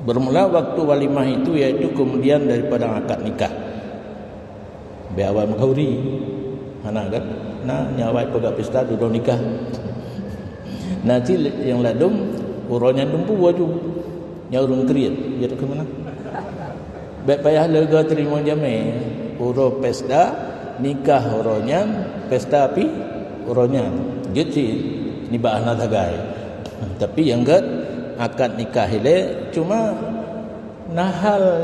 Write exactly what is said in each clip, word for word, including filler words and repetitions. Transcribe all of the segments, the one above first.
Bermula waktu walimah itu, yaitu kemudian daripada akad nikah. Bèk awai meukauri. Hana kan? Nah, nyan awai peugah pesta dudoe nikah. Nah, cit nyang ladôm, uroe nyan dumpeue aju. Nyan ureueng kriet, jeuet keu meunan. Bèk payah leuga teurimong jamèe. Uroe pesta, nikah uroe nyan, pesta pih uroe nyan. Jeuet cit nibak hana sagai. Tapi nyang gèt akad nikah ilèe, cuma na hal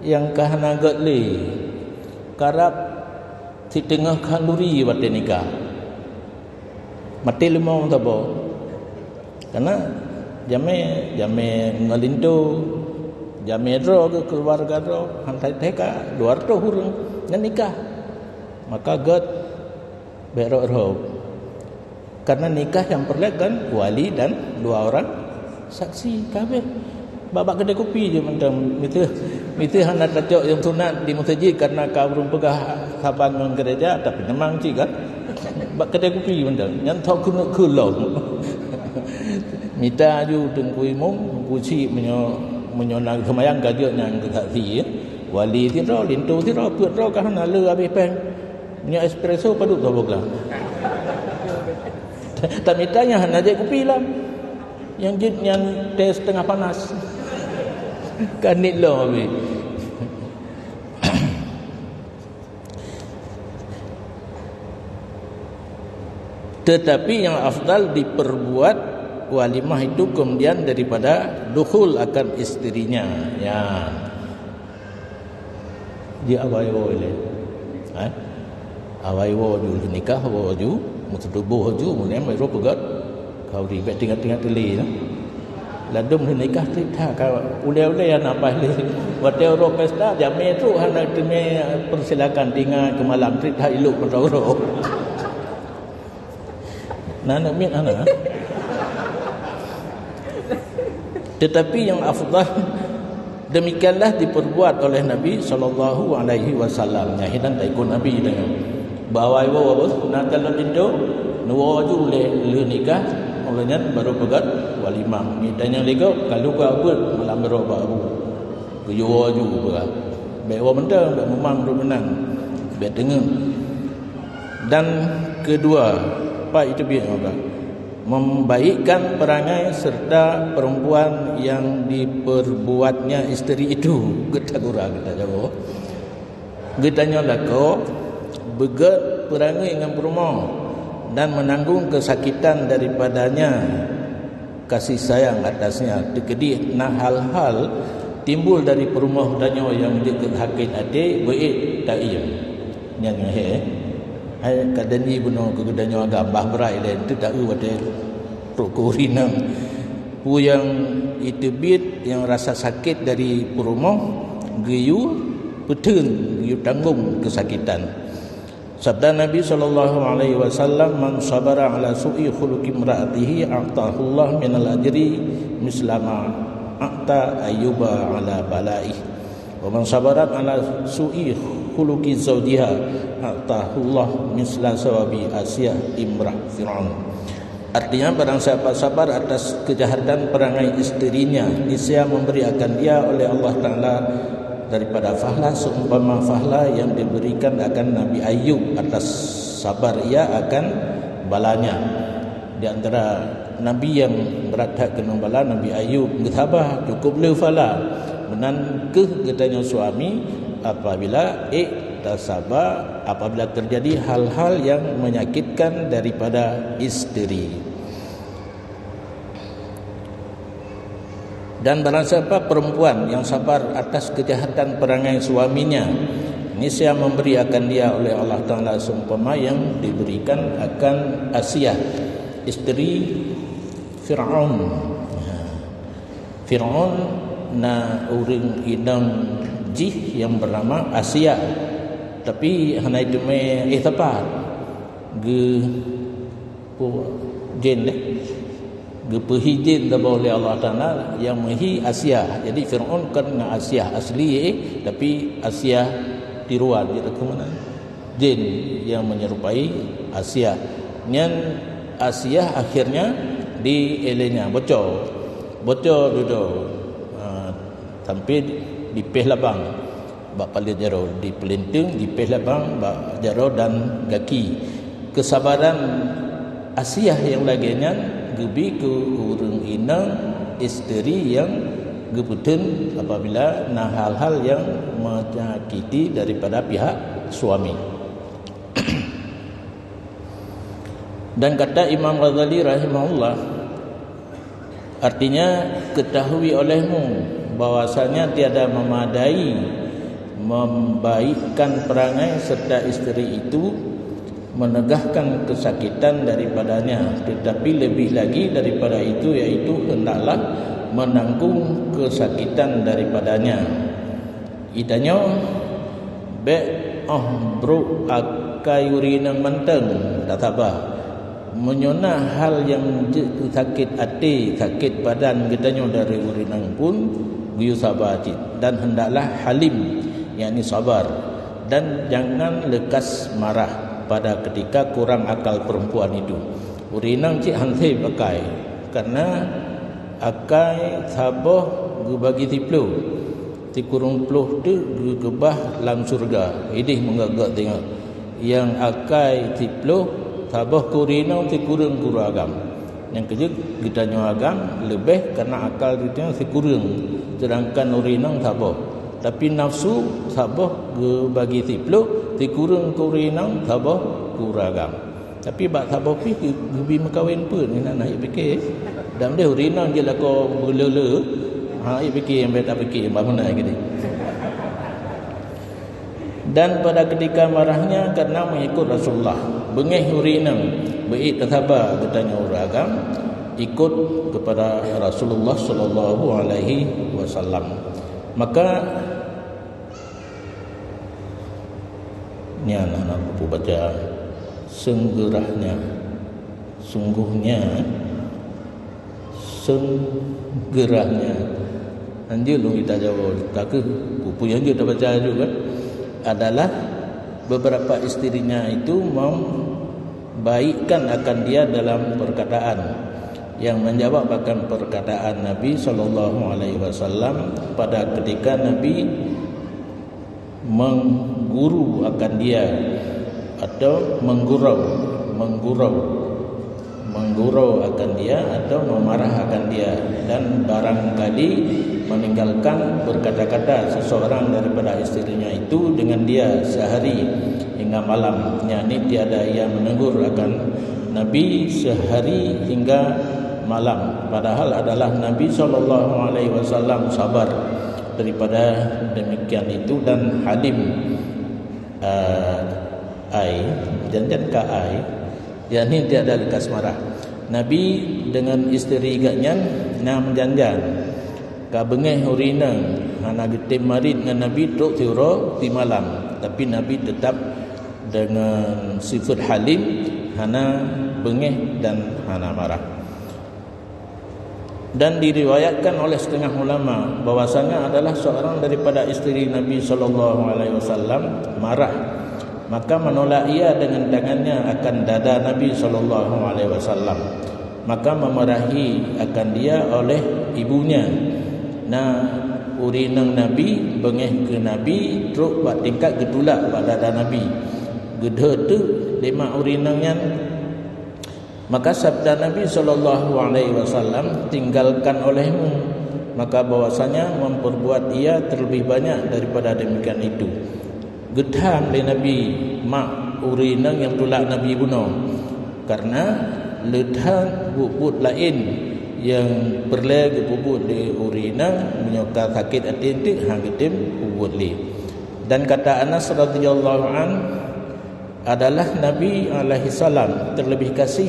nyang ka hana gèt lé, karab siteungoh khanduri watèe nikah. Maté leumo saboh. Karena jamèe, jamèe ngon linto, jamèe droe keu keuluwarga droe, han that-that ka dua reutôh ureueng nyan nikah. Maka gèt bèk rhôb-rhôb. Karena nikah nyang peureulèe kan wali dan dua orang saksi, ka habéh. Bak, bak keudè kupi jih mantong. Miseue, miseue hana tacok nyang sunat di meuseujid karena ka ureueng peugah saban ngon gereja, tapi teumang cit kan. Bak keudè kupi mantong. Nyan thok keuneuk keu lom. Mita aju Teungku Imum, Teungku Chik meunyoe, meunyoe na seumayang ka jeuet nyan keu saksi, ya. Wali sidroe, linto sidroe, peuet droe ka hana lé habéh péng. Meunyoe espresso padub saboh glam. Tamita nyan hana jép kupi lom. Nyang jeuet nyan teh siteungoh panas. Kan nit lom habéh. Tetapi yang afdal diperbuat walimah itu kemudian daripada dukhul akan isterinya. Ya. Di awai woe ilèe. Eh? Awai woe ju nikah, woe ju, meutuboh ju, mulai mai roh peugah. Khanduri bèk tinggai-tinggai teuh lé lah. Ladôm lheueh nikah trép that ka ulèe-ulèe hana paih lé. Watèe uroe pesta, jamèe trok hana teumé persilakan tinggai keu malam, trép that ilok mata uroe. Na aneuk miet hana. Tetapi yang afdal, demikianlah diperbuat oleh Nabi sallallahu alaihi wasallam. Nyan hinan taikut Nabi tanyoe. Bak awai woe beuh, na kalon linto, neuwoe ju lé lheueh nikah, óh lheueh nyan baru peugah walimah. Nyan tanyoe lé gob, ka luka beuet malam baroe bak abu. Geuyue woe ju peugah. Bèk woe mantong, bèk mumang droe meunan. Bèk teungeut. Dan kedua, pat itu biet maka membaikkan perangai serta perempuan yang diperbuatnya isteri itu. Geutanyoe gura geutanyoe. Geutanyoe lakoe beugèt peurangui ngon peurumoh dan menanggung kesakitan daripadanya, kasih sayang atasnya. Teukeudi na hal-hal timbul dari peurumoh tanyoe nyang jeuet keu sakét até, beuék taiem. Nyan nyoe he. Hai ka janji bunoe keu geutanyoe agam bah beurai lé teuta eu watèe trok keu ureueng inong. Peue nyang jiteubiet nyang rasa sakét dari peurumoh geuyue peuteun, geuyue tanggong keusakitan. Sabda Nabi sallallahu alaihi wasallam, "Man sabara ala su'i khuluqi imra'atihi a'tahullah minal ajri misla ma a'ta Ayyuba ala bala'ih." Wa man sabarat ala su'i khuluqi zaujiha, a'tahullah misla sawabi Asiyah imrah Fir'aun. Artinya, barang siapa sabar atas kejahatan perangai isterinya, niscaya memberi akan dia oleh Allah Ta'ala daripada fahla seumpama fahla yang diberikan akan Nabi Ayub atas sabar ia akan balanya. Di antara nabi nyang brat that keunong bala, Nabi Ayub geusaba, cukup le fahla. Meunan keuh geutanyoe suami, apabila ék tasaba apabila terjadi hal-hal yang menyakitkan daripada isteri. Dan barang siapa perempuan yang sabar atas kejahatan perangai suaminya, niscaya memberi akan dia oleh Allah Ta'ala seumpama yang diberikan akan Asiah, isteri Fir'aun. Fir'aun na ureueng inong jih nyang bernama Asiah, tapi hana jiteumé éh sapat. Geu Peue jén deh? Geupeuhi jén saboh lé Allah Ta'ala nyang meuhi Asiah. Jadi Fir'aun kon ngon Asiah asli, eh, tapi Asiah tiruan, jeuet keu meunan. Jén nyang menyerupai Asiah. Nyan Asiah akhirnya dielenya, bocor. Bocor dudoe. Ha, Sampai dipéh labang bak paleuet jaroe, dipeulinteung, dipéh labang bak jaroe dan gaki. Keusabaran Asiah nyang lagée nyan geubi keu ureuëng inong, isteri nyang geupeutheun apabila na hal-hal nyang menyakiti daripada pihak suami. Dan kata Imam Ghazali rahimahullah, artinya, ketahui olehmu bahwasanya tiada memadai membaikkan perangai serta isteri itu menegahkan kesakitan daripadanya, tetapi lebih lagi daripada itu, yaitu hendaklah menanggung kesakitan daripadanya. Geutanyoe bék óh brok akai ureuëng inong mantong, tasaba. Meunyoe na hal nyang jeuet keu sakét até, sakét badan geutanyoe dari ureuëng inong pun, geuyue saba cit, dan hendaklah halim, yakni sabar, dan jangan lekas marah pada ketika kurang akal perempuan itu. Ureuëng inong cit han sép akai, karena akai saboh geubagi siploh. Sikureueng ploh teuk geukeubah lam syeuruga. Ideh meugagak teungoh. Nyang akai siploh, saboh keu ureuëng inong, sikureueng keu ureuëng agam. Nyang keujeuet, geutanyoe agam leubeh karena akal geutanyoe sikureueng, sedangkan ureuëng inong saboh. Tapi nafsu saboh geubagi siploh, sikureueng keu ureuëng inong, saboh keu ureuëng agam. Tapi bak saboh pih geu-, geubi meukawen pun, inan hana jipike. Dan deh ureuëng inong jeuet lakoe beuleu-leu, ha, jipike nyang beda pike, bangunan gini. Dan pada ketika marahnya karena mengikut Rasulullah, beungéh ureuëng inong, beuék tasaba geutanyoe ureuëng agam ikut kepada Rasulullah sallallahu alaihi wasallam. Maka Nyan hana kupeue baca. Seunggeurahnya. Sungguhnya. Seunggeurahnya. Hanjeuet lôn ita jawoe, takeuh kupeue hanjeuet tabaca juga. Adalah beberapa isterinya itu membaikkan akan dia dalam perkataan, yang menjawab akan perkataan Nabi sallallahu alaihi wasallam pada ketika Nabi mengguru akan dia atau menggurau, menggurau, menggurau akan dia atau memarah akan dia, dan barangkali meninggalkan berkata-kata seseorang daripada isterinya itu dengan dia sehari hingga malam, yakni tiada ia menegur akan Nabi sehari hingga malam, padahal adalah Nabi sallallahu alaihi wasallam sabar daripada demikian itu dan halim, eh, ai, janjan ka ai, yakni tiada lekas marah. Nabi dengan isteri geuh nyan na meujanjan, ka beungéh ureuëng inong, hana geutem marit ngon Nabi trok siuroe simalam, tapi Nabi tetap dengan sifat halim, hana beungéh dan hana marah. Dan diriwayatkan oleh setengah ulama bahwasanya adalah seorang daripada isteri Nabi sallallahu alaihi wasallam marah, maka menolak ia dengan tangannya akan dada Nabi sallallahu alaihi wasallam, maka memarahi akan dia oleh ibunya. Na ureuëng inong Nabi beungéh keu Nabi trok bak tingkat geutulak bak dada Nabi, geudheu teuk lé mak ureuëng inong nyan. Maka sabda Nabi sallallahu alaihi wasallam, "Tinggalkan olehmu," maka bahwasanya memperbuat ia terlebih banyak daripada demikian itu. Geuthan lé Nabi mak ureuëng inong nyang tulak Nabi bunoe, karena le that buet-buet laén nyang peureulée geupeubuet lé ureuëng inong, meunyoe ka sakét até teuk han geutem peubuet lé. Dan kata Anas radhiyallahu an, adalah Nabi alaihissalam terlebih kasih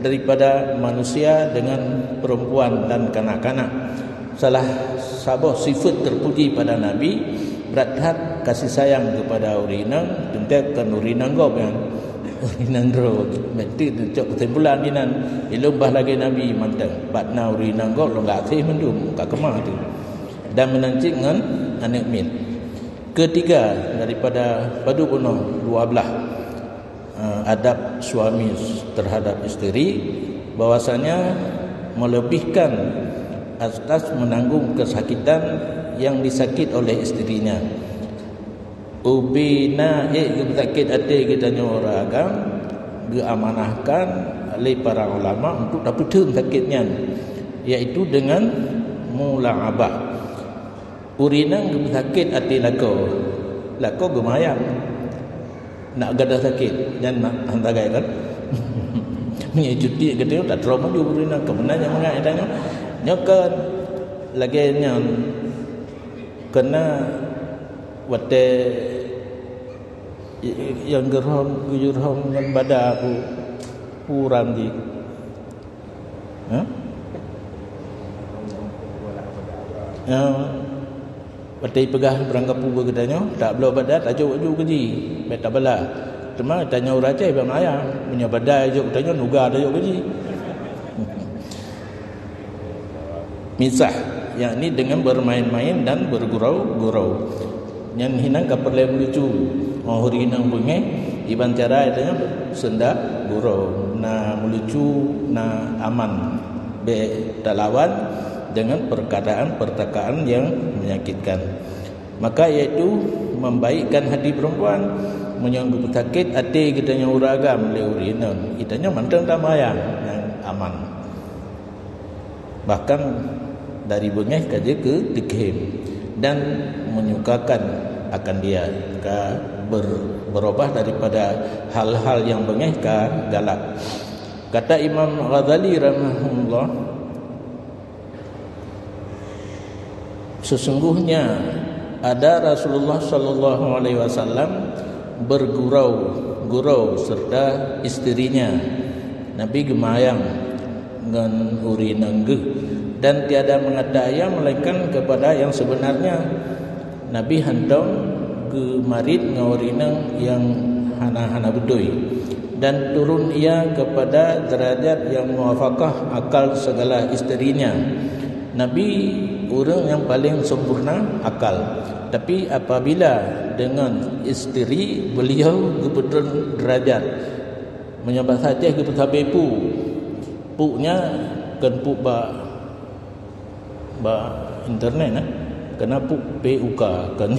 daripada manusia dengan perempuan dan kanak-kanak. Salah saboh sifat terpuji pada Nabi, brat that kasih sayang kepada ureuëng inong, teuntée kon ureuëng inong gob nyan. Ureuëng inong droe, meuti neucok keusimpulan inan, ilôn bah lagée Nabi mantong, bak na ureuëng inong gob lôn gak aséh mandum, ka keumah tu. Dan meunan cit ngon aneuëk miet. Ketiga daripada padub bunoe dua belah, eh, adab suami terhadap isteri, bahwasanya melebihkan atas menanggung kesakitan yang disakit oleh isterinya. Ubena ék geupeusakét até geutanyoe ureuëng agam, geuamanahkan lé para ulama untuk tapeutheun sakét nyan, yaitu dengan mula'abah. Ureuëng inong geupeusakét até lakoe. Lakoe geumayang. Nak gadôh sakét, nyan nak hantagai kan? Meunyoe cuti geutanyoe, tatroe maju ureuëng inong, keumeunang nyang mangat geutanyoe. Nyoe kan lagée nyan, keunan watée nyang geurhom, geuyue rhom ngon bada peue, peue uram jih. Ha? Ya. Watée peugah barangkapeue bak geutanyoe, tabloe bada, tajok laju keu jih, bék tabala. Teuma tanyoe ureuëng Aceh bék meuayang, meunyoe bada jok tanyoe, nuga tajok keu jih. Misah, yakni dengan bermain-main dan bergurau-gurau. Nyan hinan ka peureulée meulucu. Oh, ureuëng inong beungéh, iban cara geutanyoe seunda gurau, na meulucu, na aman. Bék talawan dengan perkataan-perkataan yang menyakitkan. Maka yaitu membaikkan hati perempuan. Meunyoe geupeusakét até geutanyoe ureuëng agam lé ureuëng inong, geutanyoe mantong tameuayang nyang aman. Bahkan dari beungéh ka jeuet keu teukhém dan menyukakan akan dia, ka ber-, berubah daripada hal-hal yang beungéh ka galak. Kata Imam Ghazali rahimahullah, sesungguhnya ada Rasulullah sallallahu alaihi wasallam bergurau-gurau serta isterinya. Nabi geumayang ngon ureuëng inong geuh, dan tiada mengata ia melainkan kepada yang sebenarnya. Nabi hantom geumarit ngon ureuëng inong nyang hana-hana beutôi, dan turun ia kepada derajat yang muwafakah akal segala isterinya. Nabi ureuëng nyang paling sempurna akal, tapi apabila dengan isteri beliau geupeutrön derajat, meunyoe basa Aceh geupeusabe pu, pu nyan kon pu bak bak internet, eh. Keunan pu-, P U K, kan.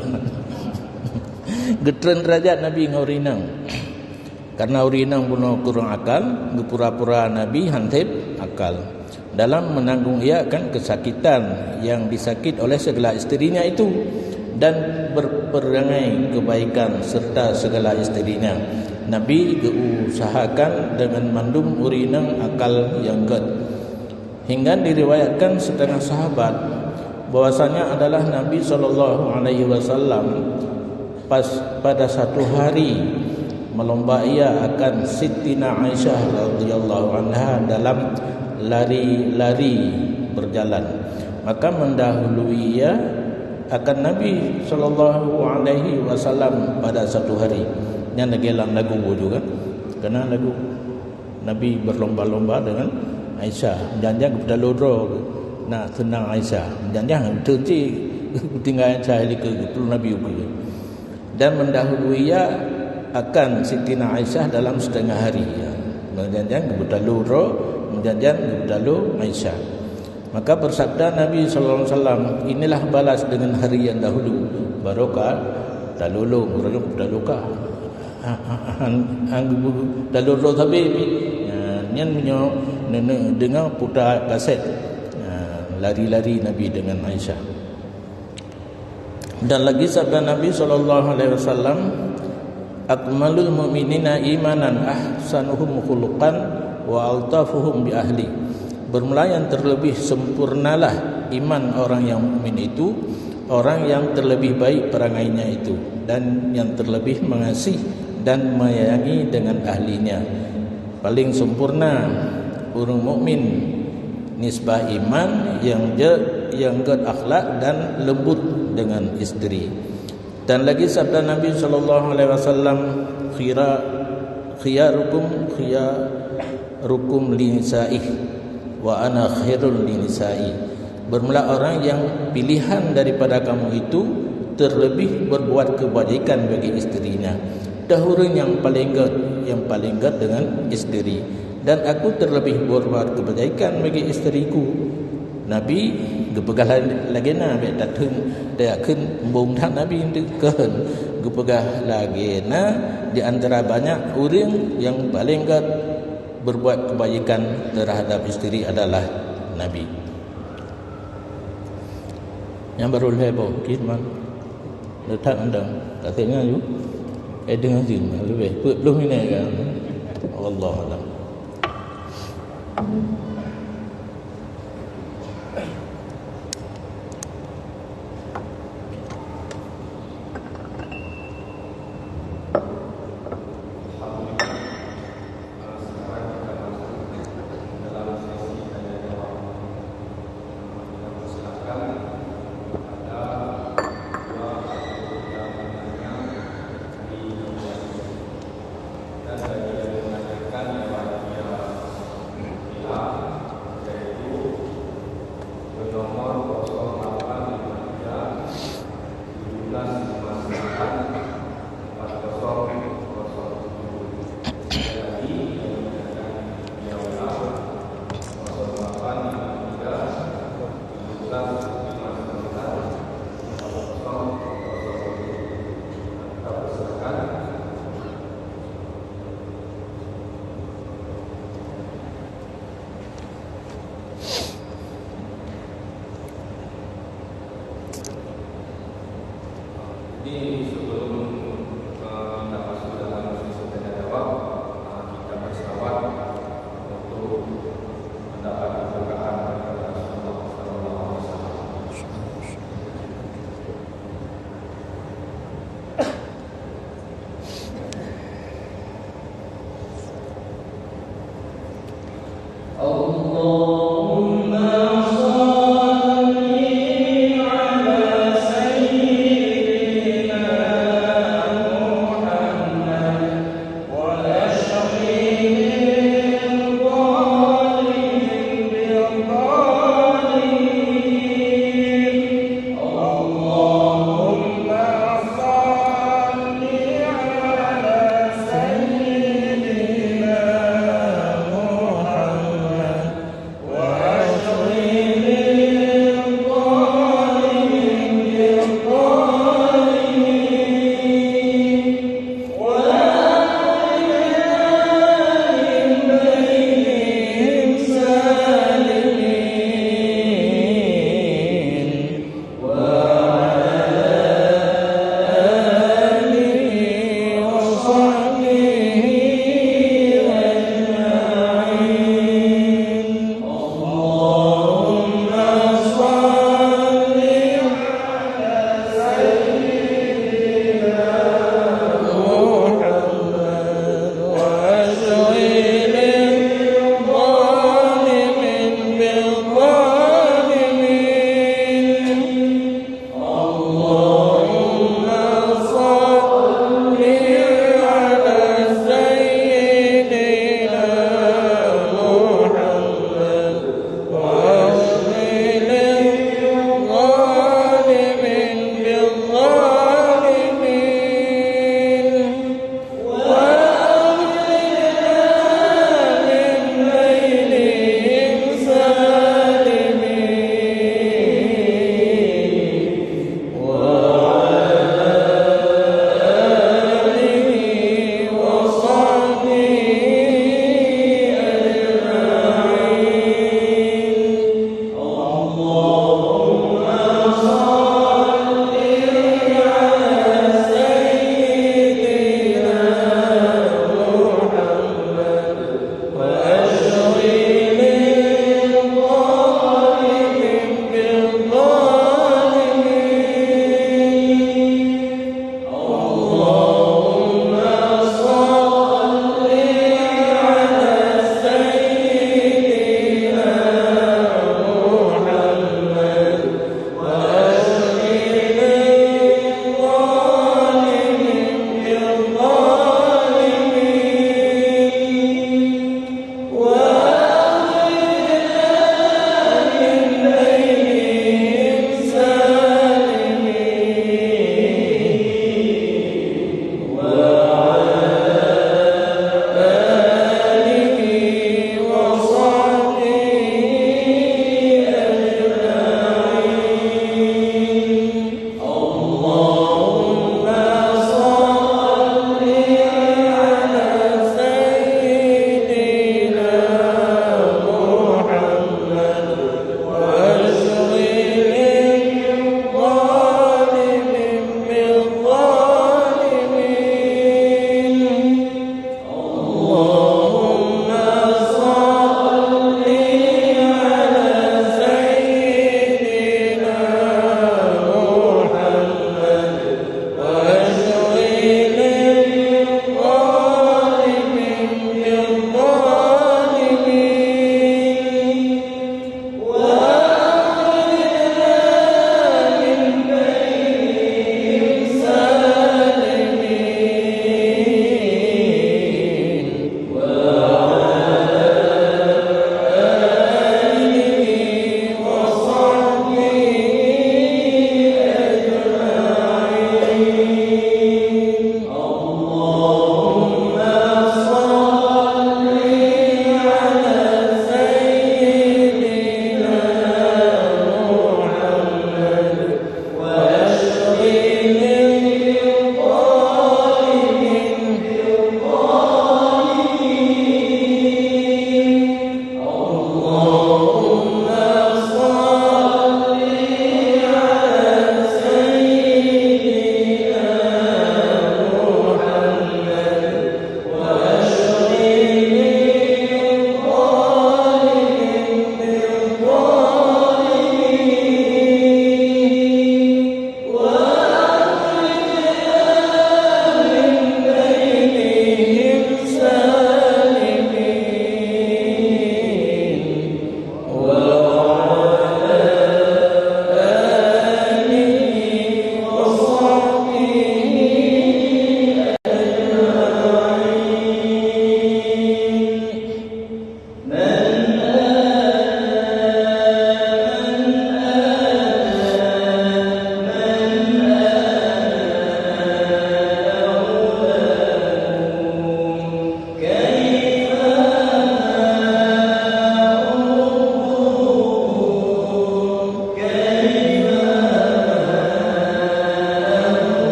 Geutrön derajat Nabi ngon ureuëng inong. Karena ureuëng inong bunoe kurang akal, geupura-pura Nabi han sép akal dalam menanggung ia akan kesakitan yang disakit oleh segala isterinya itu, dan berperangai kebaikan serta segala isterinya. Nabi geuusahakan dengan mandum ureuëng inong akal nyang gét. Hingga diriwayatkan setengah sahabat bahwasanya adalah Nabi sallallahu alaihi wasallam pas pada satu hari melomba ia akan Sittina Aisyah radhiyallahu anha dalam lari-lari berjalan, maka mendahului ia akan Nabi sallallahu alaihi wasallam pada satu hari. Nyan lagée lam lagu juga. Keunan lagu. Nabi berlomba-lomba dengan Aisyah. Janjan geupeutaloe droe, nak seunang Aisyah. Janjan teunti tinggai Aisyah likeue geupeu Nabi ukeue. Dan mendahului ia akan Sittina Aisyah dalam setengah hari. Ya. Janjan geupeutaloe droe, janjan geupeutaloe Aisyah. Maka bersabda Nabi sallallahu alaihi wasallam, "Inilah balas dengan hari yang dahulu." Baru ka talulong, ureuëng talukah. Han, han, han geubeu-, talulong sabe pih. Ha, nyan meunyoe neuneu deungoe puta kaset. Ha, lari-lari Nabi dengan Aisyah. Dan lagi sabda Nabi sallallahu alaihi wasallam, "Akmalul mu'minina imanan ahsanuhum khuluqan wa altafuhum bi ahli." Bermula yang terlebih sempurnalah iman orang yang mukmin itu, orang yang terlebih baik perangainya itu, dan yang terlebih mengasih dan menyayangi dengan ahlinya. Paling sempurna ureuëng mukmin nisbah iman, nyang jeuet, nyang gét akhlak dan lembut dengan isteri. Dan lagi sabda Nabi sallallahu alaihi wasallam, "Khira-, khiyarukum khiyarukum li nisaih, wa ana khairul li nisaih." Bermula orang yang pilihan daripada kamu itu terlebih berbuat kebajikan bagi isterinya. Dah ureuëng nyang paleng gét, nyang paleng gét dengan isteri. Dan aku terlebih berbuat kebajikan bagi isteriku. Nabi geupeugah la-, lagée na, bék tatheun, tayakin mbong that Nabi kheun. Geupeugah lagée na di antara banyak ureuëng nyang paleng gét berbuat kebajikan terhadap istri adalah Nabi. Nyang barô lhée boh, kit man. Letak andang, tak tengah ju. Eh, dengan jin, lebih. Peuet puluh minit kan. Wallahu a'lam. Jadi, sebelum, eh, kita masuk dalam sesi tanya jawab, eh, kita berselawat untuk mendapat keberkahan daripada Rasulullah sallallahu alaihi wasallam. اللهم صل على سيدنا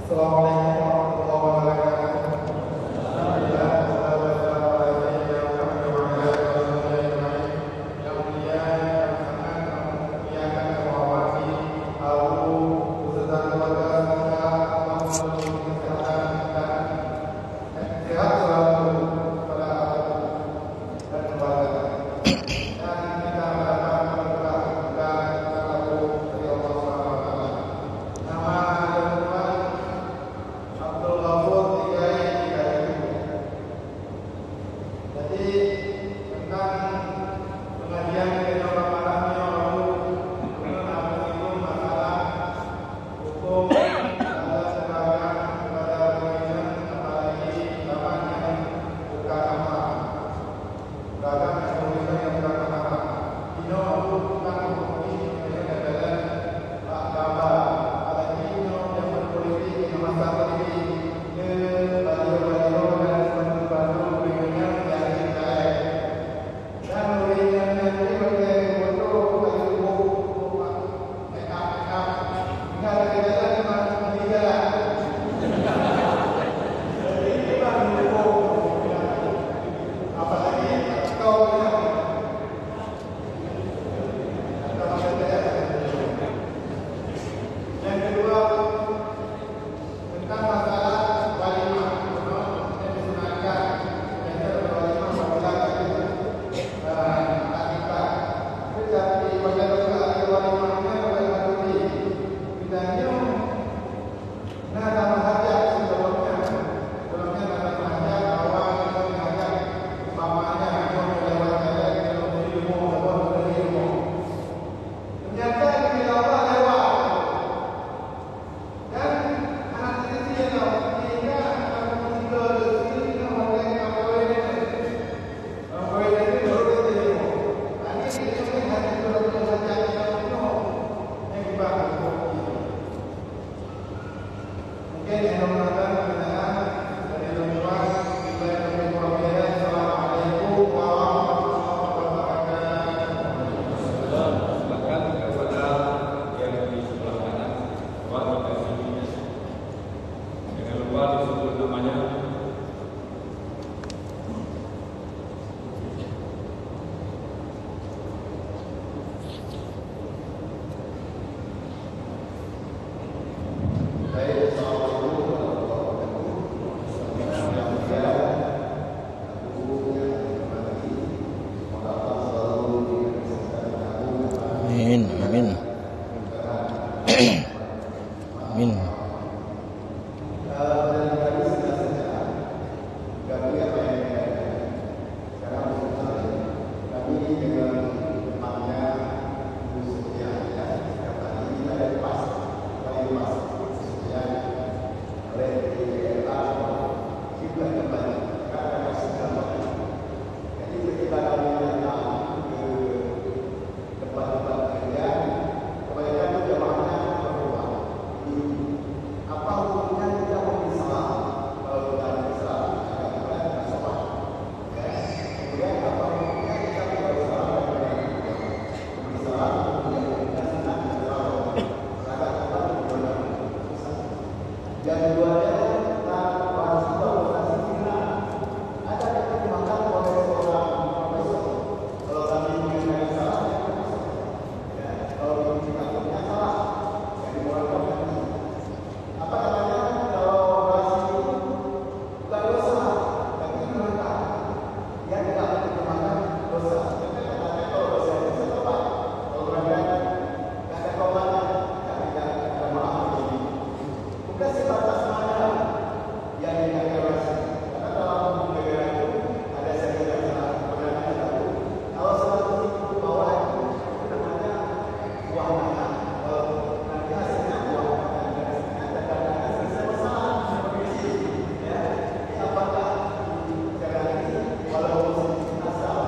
Assalamualaikum warahmatullahi wabarakatuh. Alhamdulillah, wassalatu wassalamu ala sayyidina Muhammad wa ala alihi wa sahbihi ajma'in. Yang mulia, yang sangat kami muliakan dan hormati, Abu beserta keluarga, semoga Allah memberi kesehatan dan sehat selalu kepada Abu dan keluarga. Dan kita harapkan berkah dan berkah dari Allah Subhanahu wa Taala. Nama teman-teman Abdul Ghafur Tigai Tigai. Jadi, tentang pengajian kita malam ni, orang tu, kena nak menyinggung masalah hukum dalam beragam kepada pengajian, apalagi zaman yang bukan lama. Beragam yang bukan lama. Inoe aku bukan menghukumi, hanya katakan bak gambar. Apalagi inoe zaman politik, inoe masa politik, ke baliho-baliho dan spanduk-spanduk ureueng nyan nyari kaya. Dan ureueng nyan nyari bak kaya gubernur, bak kaya gubernur, make up, make up. Tinggal lagèe jalan memang di jalan. Jadi, memang gubernur. Apalagi kau punya. Yang kedua, tentang masalah walimah, yang disunahkan, hanya walimah apabila tadi, eh, akikah. Tetapi bagaimana walimahnya, bagaimana tadi? Kita nyoe na tameuhajat sigohlom nyan. Sigohlom nyan na tameuhajat, awai nyoe meuhajat, umpamanya nyoe lewat jalan, nyoe di rumoh, lewat di rumoh. Ternyata di Allah lewat. Dan anak sisi yang sehingga akan meninggal sehingga mereka kawin. Kawin itu baru kita ilmu. Tadi kita melihat itu dalam hajat yang penuh. Yang dibahas. Mungkin yang nonton pertanyaan dari luar, kita yang lebih kurang. Assalamualaikum warahmatullahi wabarakatuh. Silakan kepada yang di sebelah kanan. Wah, kita sini. Jangan lupa disebut namanya. Baik, assalamualaikum warahmatullahi wabarakatuh. Amin, amin. Amin. Tempat-tempat pengajian, kebanyakan tu jamaahnya perempuan. Apa hukumnya kita memberi salam? Kalau kita memberi salam, agak berat, agak sopan. Ya. Kemudian, apa hukumnya kita memberi salam dan memberi salam, kemudian kita senang, kita salam. Agak sopan, kemudian yang keduanya, kita wajib atau wajib kita ada dimakan oleh seorang profesor. Kalau kami mengenai salah, ya, kalau kita punya salah, yang dimulakan kami. Apa namanya, kalau operasi itu bukan dosa, tapi durhaka. Yang tidak menerjemahkan dosa. Maka katakan kalau dosa itu saya tobat. Kalau orang tidak ada tobatnya, tidak ada maaf. Bukan sebatas mana yang dikatakan. Karena dalam hukum negara itu ada syarat-syarat. Kalau satu itu bawah itu, itu namanya buah tangan. Kalau nanti hasilnya buah tangan, dan hasilnya tergantung selesai masalah. Ya, apakah cara ini, walaupun sedikit asal,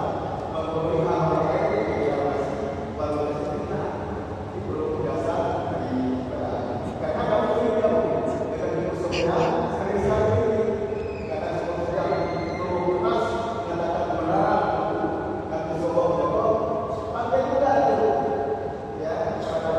memberi hal yang lain, ya, masih, walaupun sedikit, nah, ini perlu penjelasan daripada ahli. Karena kami tidak mungkin dengan sering-sering, karena seperti yang perlu keras, mengatakan kebenaran, dan sombong-sombong, pantai muda itu. Ya, pada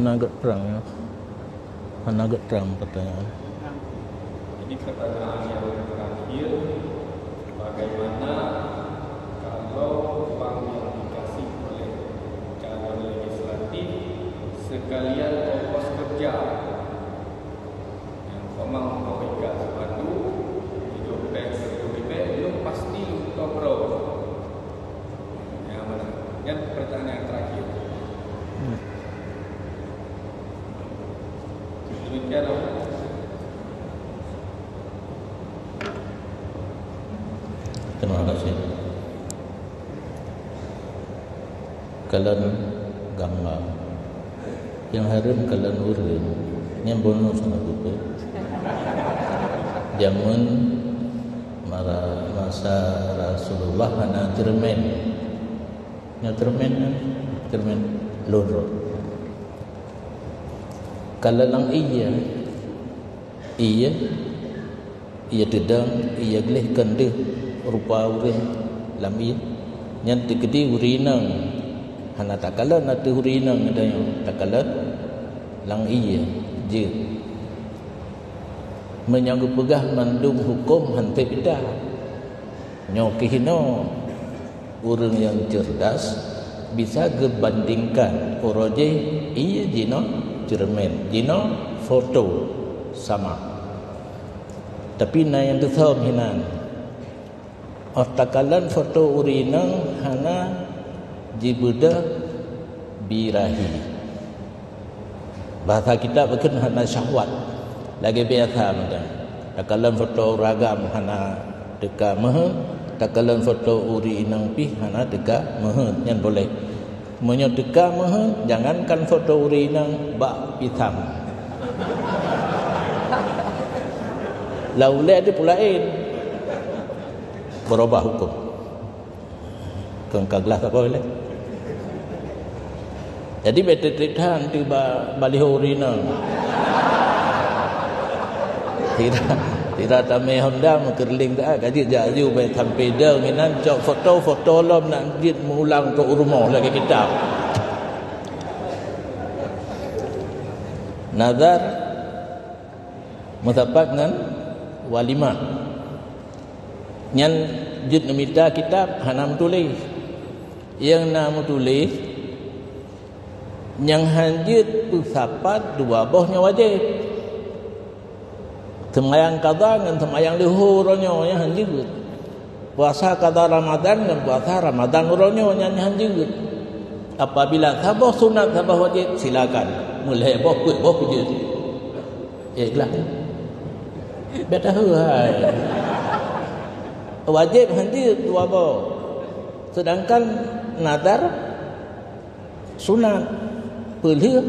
Hana geutrang, ya. Hana geutrang pertanyaan. Jadi, pertanyaan yang terakhir, bagaimana kalau uang yang dikasih oleh calon legislatif sekalian ongkos kerja? Nyang komang meupeugah sepatu, hidup beg, hidup beg, belum pasti untuk bro. Yang mana? Yang pertanyaan yang terakhir. Hmm. Demikian, Ustaz. Terima kasih. Kalon gamba. Nyang hareuem kalon ureueng. Nyan bonus na buku. Jameun mara-, masa Rasulullah hana ceureumen. Nyan ceureumen kan? Ceureumen lôn rot. Kalon lam ié. Ié. Ié teudong, ié gleh kon deuh rupa ureueng lam ié. Nyan teukeudi ureueng inong. Hana takalon ateueh ureueng inong geutanyoe, takalon lam ié jeuet. Meunyoe geupeugah mandum huköm han teupeugah. Nyoe keuh inoe. Ureueng nyang cerdas bisa geubandingkan uroe jih ié jinoe ceureumen, jinoe foto sama. Tapi na nyang teuthom hinan. Óh takalon foto ureueng inong hana jibeudôh birahi. Bahasa kitab bukon hana syahwat. Lagée biasa macam. Takalon foto ureueng agam hana teuka meuheuet, takalon foto ureueng inong pih hana teuka meuheuet, nyan boleh. Meunyoe teuka meuheuet, jangankan foto ureueng inong, bak pisang. Lau ulée di pulaén. Berubah hukum. Kon ka glah saboh lé. Jadi, bèk trép-trép that teuh ba-, baliho ureueng inong. Sira, sira tamè Honda meukeureuling that, ka jeuet jak aju bèk sampé dong inan cok foto, foto lom nak jeuet meuulang keu u rumoh lagèe kitab. Nazar meusapat ngon walimah. Nyan jeuet neumita kitab hana meutuléh. Nyang na meutuléh, nyang han jeuet peusapat dua boh nyoe wajéb. Seumayang qadha ngon seumayang leuhô uroe nyoe nyang han jeuet. Puasa qadha Ramadhan ngon puasa Ramadhan uroe nyoe nyan han jeuet. Apabila saboh sunat saboh wajéb, silakan. Meulhèe boh, peuet boh peujeuet. Ikhlas. Bèk taheu hai. Wajéb han jeuet dua boh. Seudangkan nadar sunat, peulheueh,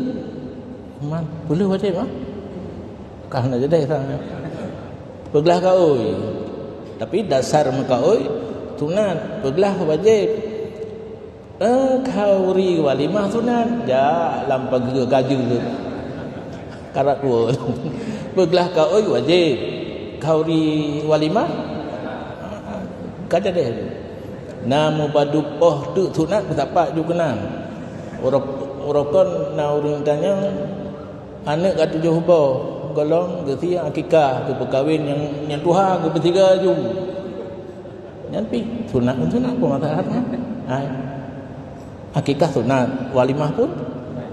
man, peulheueh wajéb, ah? Ka hana jadeh sang. Peuglah kaôi. Tapi dasar meukaôi sunat, peuglah wajéb. Eh, khauri walimah sunat, jak lam pageue kaju. Karat dua. Peuglah kaôi wajéb. Khauri walimah, ka jadeh. Na mubadu poh teuk sunat meusapat ju keunan. Uroe, uroe kon na ureueng tanyong, aneuk ka tujoh boh, gohlom geusie akikah, geupeukawen nyang, nyang tuha geupeusiga ju. Nyan pih sunat pun sunat, peue masalah nyan? Hai. Akikah sunat, walimah pun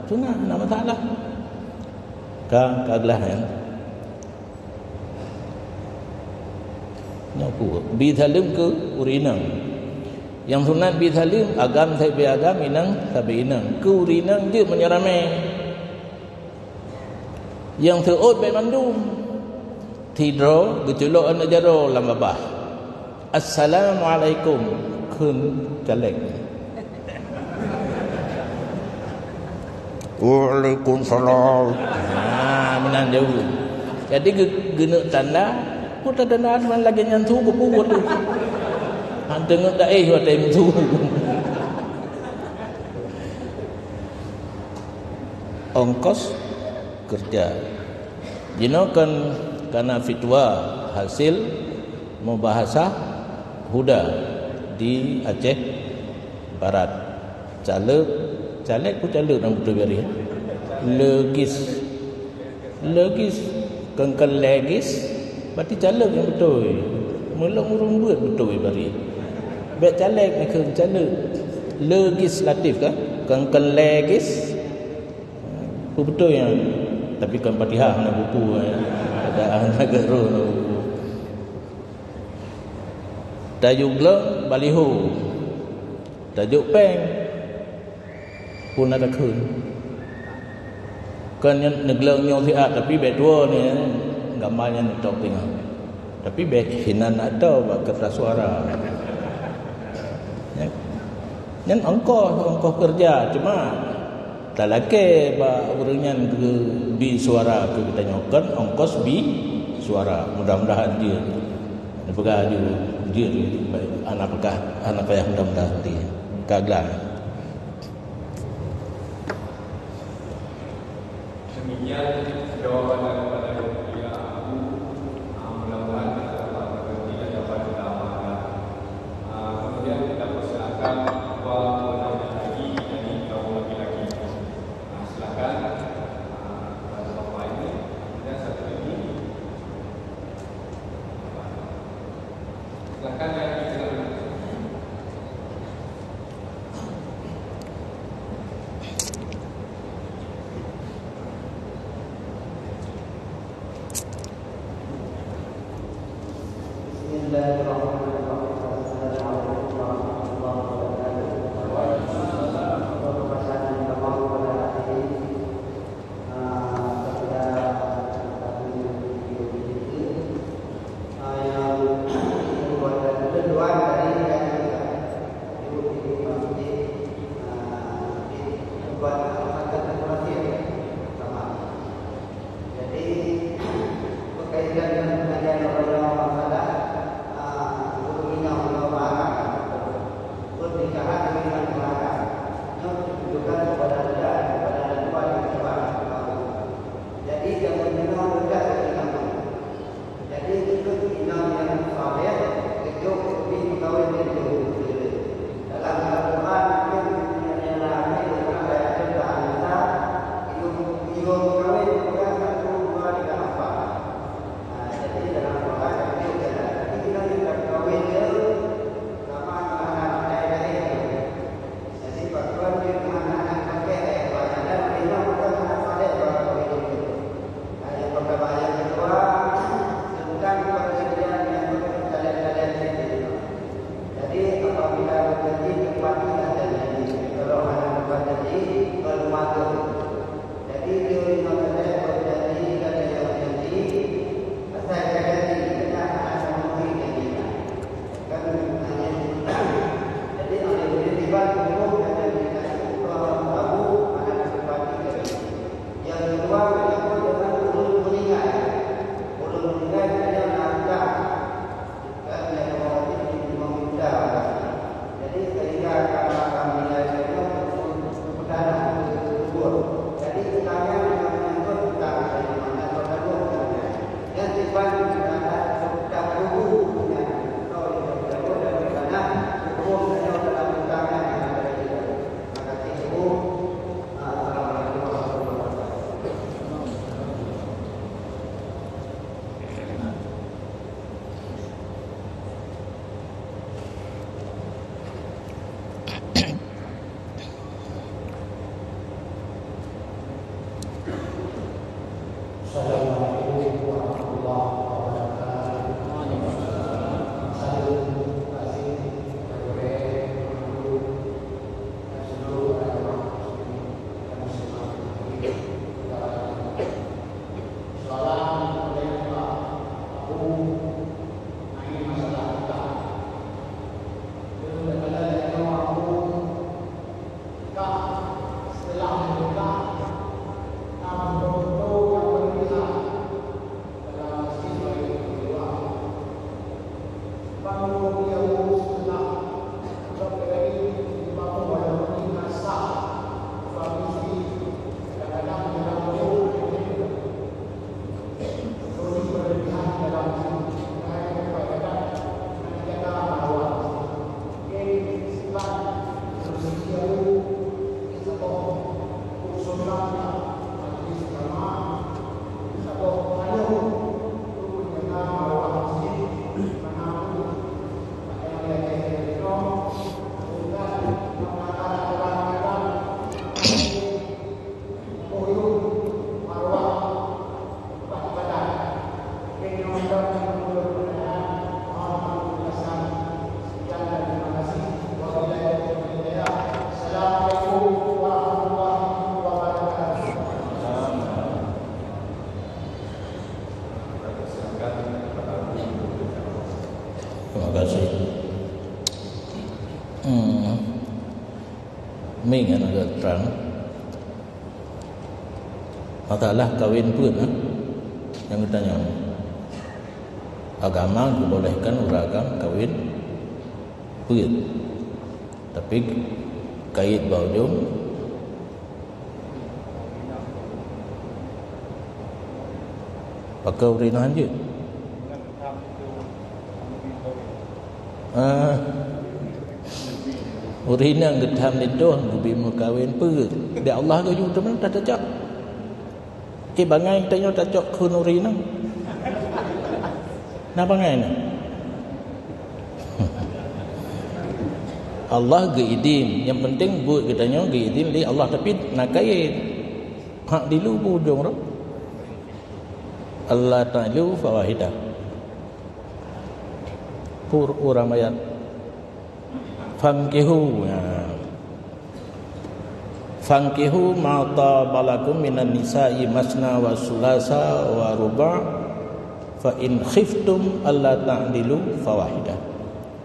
sunat, hana masalah. Ka, ka glah nyan. Nyoe peue? Bi saleuem keu ureueng inong. Nyang sunat bi saleuem, agam sabe agam, inong sabe inong. Keu ureueng inong jeuet meunyoe ramé. Nyang seuôt bèk mandum. Sidroe geuculok aneuk jaroe lam babah. "Assalamualaikum," kheun caleg. "Waalaikumsalam." Ha, meunan jaweueb. Jadi geu-, geuneuk tanda, peue tanda lagèe nyan su geupeue tu. Han teungeut daéh watèe meusu. Ongkos keureuja. Jinoe kon kana fitwa hasil mubahasah HUDA di Aceh Barat. Caleg, caleg ku caleg nyang beutôi biari. Legis. Legis, kon, kon legis, berarti caleg nyang beutôi. Meulom ureuëng beuet beutôi bari. Bék caleg, nyang kheun caleg. Legislatif kan? Kon, kon legis. Beutôi nyan. Tapi kon Fatihah na buku, eh. Ada hana geuroh na buku. Tajok glöng baliho. Tajok péng pun na takheun. Kon nyan neuglöng nyoe siat, tapi bék tuwoe nyan, gamba nyan neutôb teungoh. Tapi bék hinan atau bak kertas suara. Nyan, nyan ongkos, ongkos kerja, cuma talakée bak ureuëng nyan geubri suara keu geutanyoe, kon ongkos bi suara. Mudah-mudahan jeuet. Peugah jeuet, jeuet, aneuk peugah, aneuk payah, mudah-mudahan jeuet. Ka glah. Demikian jawaban daripada Yang Mulia Abu. Ah, mudah-mudahan kita dapat mengerti dan dapat kita amalkan. Ah, kemudian kita persilakan dua penanya lagi dari kaum laki-laki. Ah, silakan, ah, pada bapak ini. Kemudian satu lagi. Silakan, yang di tengah. Bismillahirrahmanirrahim. Assalamualaikum warahmatullahi wabarakatuh. Waalaikumsalam. Untuk pertanyaan pertama kepada hadirin, ah, kepada Jadi, berkaitan dengan pengajian orang yang masalah, ah, guru inong atau marah, pernikahan dengan marah, yang ditujukan kepada lelaki, kepada lelaki yang marah. Jadi, jangan kenal dekat dengan Jadi, ikut inong nyang saleh, geujok keubi meukawen nibak ureueng. Dalam Al-Quran, mungken nyang na lagée ureueng ayat teuka An-Nisa, inong, inong meukawen bukan satu, dua, tiga, empat. Nah, jadi dalam Al-Quran, ada jalan. Tapi inong nyang ka meukawen nyoe, sama dengan anak lain-lain. Jadi, pakon jeuet hana, hana pakai ayat Quran dan memang bukan hana saleh bak ureueng inong. Ayat pertama, yang kedua, tentang perjanjian yang berkali-kali itu. Jadi, apabila berjanji, tepatilah janji. Kalau hana berjanji, bermaksud. Jadi, dia memang berjanji dan dia berjanji, asai berjanji, hanya hana memenuhi janji. Kan hanya, jadi, ambil diri tiba, hukum dan janji tadi, hukum Abu, mana disepati dari. Yang kedua, menyangkut dengan ulun meninggai. Ulun meninggai, hanya nak utang. Kan, yang wajib di meminta. Jadi, sehingga karena kami meninggai, saya pun bertanah, berkubur. Jadi, utangnya dengan menyangkut utang, jadi mana bertanggung utangnya. Yang simpan di tanah, tak kubu punya. Kau yang bertanggung dan bertanah, hukum saya dalam utangnya, yang ada di dalam. Terima kasih, Ibu. Assalamualaikum warahmatullahi wabarakatuh. Assalamualaikum warahmatullahi wabarakatuh. Kah, setelah menikah, kah betul-betul nyang beureusaha. Terima kasih. Hmm. Ming, aneuk, agak terang. Masalah kawin peuet, ha? Nyang geutanyong. Agama geubolehkan ureueng agam kawin peuet. Tapi kayèe bak ujong, pakon ureueng inong hanjeuet. Ah, ureueng inong geutham linto geubi meukawen peuet. Di Allah geuyue teuma tacok. Eh, bangai tanyoe tacok kheun ureueng inong. Na bangai na? Allah geuidin. Nyang penting buet geutanyoe geuidin lé Allah, tapi na kayèe. Hak dilu bu ujong roh. Allah ta'lu fawahidah. Pur urang mayat. Fankihu, ya. Fankihu ma taba lakum minan nisa'i masna wa sulasa wa ruba', fa in khiftum alla ta'dilu fawahidah.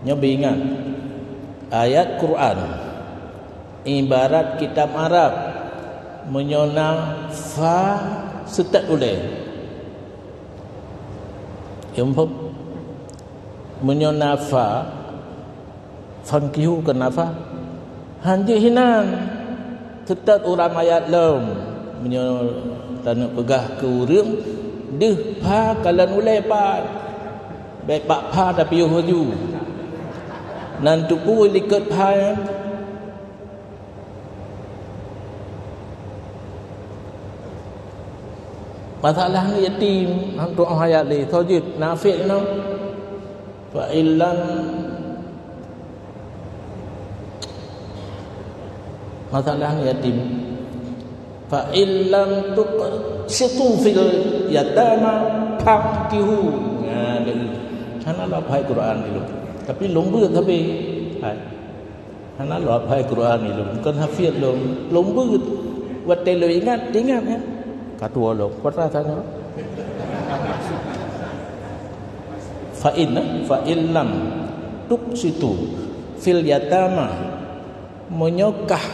Nyoe beuingat, ayat Quran ibarat kitab Arab, meunyoe na fa seutôt ulèe. Ya, muphom? Meunyoe na fa, fankihu keu na fa. Hanjeuet hinan, seutôt urang mayat lom. Meunyoe taneuk peugah keu ureueng, deuh pha kalon ulèe pat. Bèk bak pha tapiôh laju. Nan teupeu likot pha nyan. Masalah aneuk yatim, hantu ayat lé, soe jeuet, nafik nyoe. Fa illam, masalah aneuk yatim. Fa illam tuqsitu fil yatama fankihu. Nah, jadi, hana lop hai Quran dulu. Tapi lôn beuet sabe. Hai. Hana lop hai Quran ilôn, kon hafiz lôn. Lôn beuet. Watèe lôn ingat, ingat, ya. Ka tuwo lôn, peue rasanya? Fa in, fa illam tuqsitu fil yatama, meunyoe kah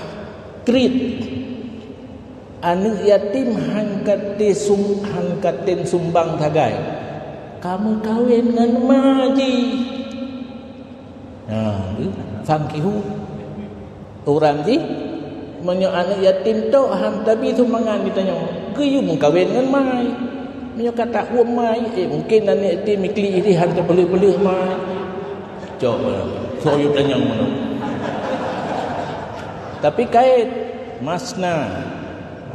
kriet aneuk yatim han katé sum-, han katé sumbang sagai, ka meukawen ngon ma jih. Ha, fankihu. Urang jih, meunyoe aneuk yatim tok han tabi sumbangan geutanyoe, geuyue meukawen ngon mai. Meunyoe ka tahueng mai, eh, mungken aneuk yatim iklik jih han teupeuleueh-peuleueh mai. Cok, soe yue tanyong meunoe. Tapi kayèe masna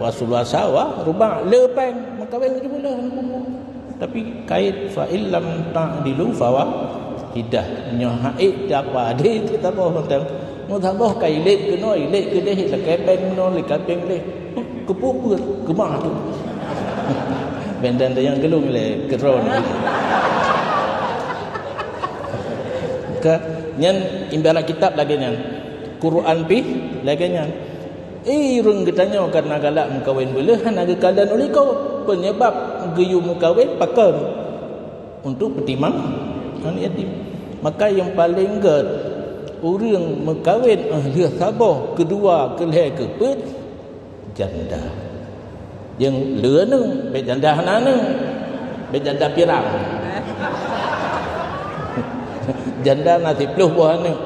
wa sulasa wa ruba', le pèng, meukawen laju bunoe aneuk bumoe. Tapi kayèe fa illam ta'dilu fawahidah. Nyoe hak ék siapa? Di teutabôh mantong. Meutabôh ka ilét keunoe, ilét keudeh, lakèe pèng meunoe, lakèe pèng deh. Keupeue-peue keumah tu. Bèk dan nyang geulong lé keudroe. Ka, nyan ibarat kitab lagèe nyan. Quran pih lagèe nyan. Eh, ureueng geutanyoe ka na galak meukawen beuleuh hana geukalon u likot. Peunyeubab geuyue meukawen pakon? Untuk peutimang aneuk yatim. Maka nyang paleng gèt, ureueng meukawen, eh, lheueh saboh, keudua, keulhèe, keupeuet, janda. Nyang le aneuk, bèk janda hana aneuk. Bèk janda pirang. Janda na siploh boh aneuk.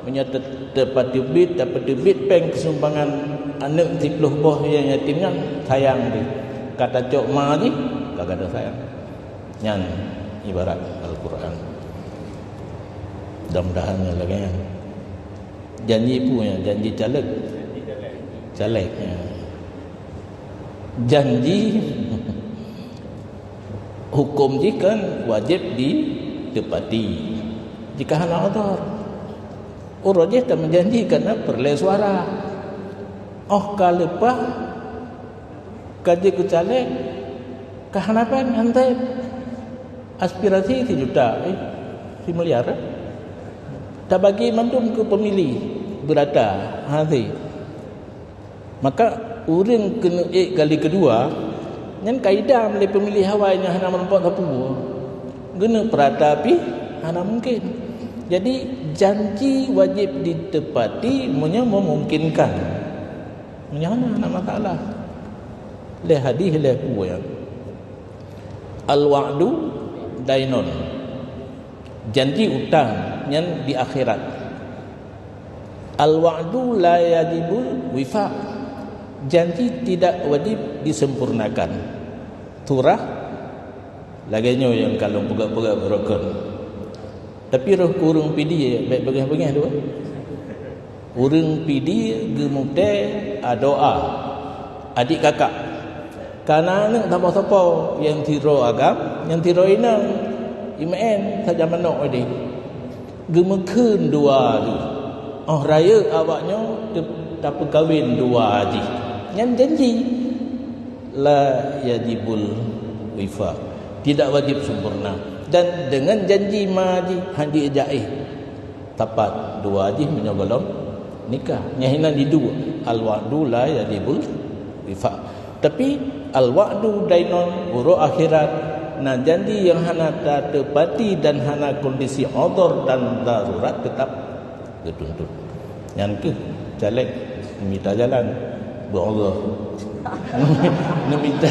Meunyoe te-, teupeuteubiet, teupeuteubiet pèng keusumbangan aneuk siploh boh nyang yatim nyan, sayang jih. Ka tacok ma jih, ka gadôh sayang. Nyan ibarat Al-Quran. Mudah-mudahan nyan lagèe nyan. Janji peue nyan? Janji caleg? Caleg, ya. Janji huköm jih kan wajéb jiteupati. Jika hana udhur. Uroe jih tameujanji karena peureulèe suara. Óh ka leupah, ka jeuet keu caleg, ka hana pèng, han sép. Aspirasi sijuta, eh, similiar, eh. Tabagi mandum keu peumilih, beurata, ha, si. Maka, ureueng keuneuk ék kali keudua, nyan ka idam lé peumilih awai nyang hana meurumpok sapeue. Geuneuk peurata pih hana mungken. Jadi, janji wajib ditepati meunyoe memungkinkan. Meunyoe hana, hana masalah. Lé hadis, lé peue nyan. Al-wa'du dainun. Janji utang nyan di akhirat. Al-wa'du la yajibul wifa. Janji tidak wajib disempurnakan. Surah lagée nyoe nyang ka lôn peugah-peugah beurukon. Tapi roh keu ureuëng Pidie, bék beungéh-beungéh dua. Ureuëng Pidie geumutée adoa adik kakak. Kana aneuëk sapo-sapo nyang sidroe agam, nyang sidroe inong, imeu'en sajan manok ideh. Geumeukheun dua jih. Óh rayeuk awaknyoe teu-, tapeukawen dua jih. Nyan janji. La yajibul wifa. Tidak wajib sempurna. Dan dengan janji ma jih hana jaéh. Tapat dua jih meunyoe gohlom nikah. Nyang hinan di dua. Al-wa'du la yajibul wifa. Tapi al-wa'du dainun, uroe akhirat, na janji nyang hana tatepati dan hana kondisi udhur dan darurat tetap geutuntut. Nyan keuh caleg neumita jalan beu Allah. Neumita,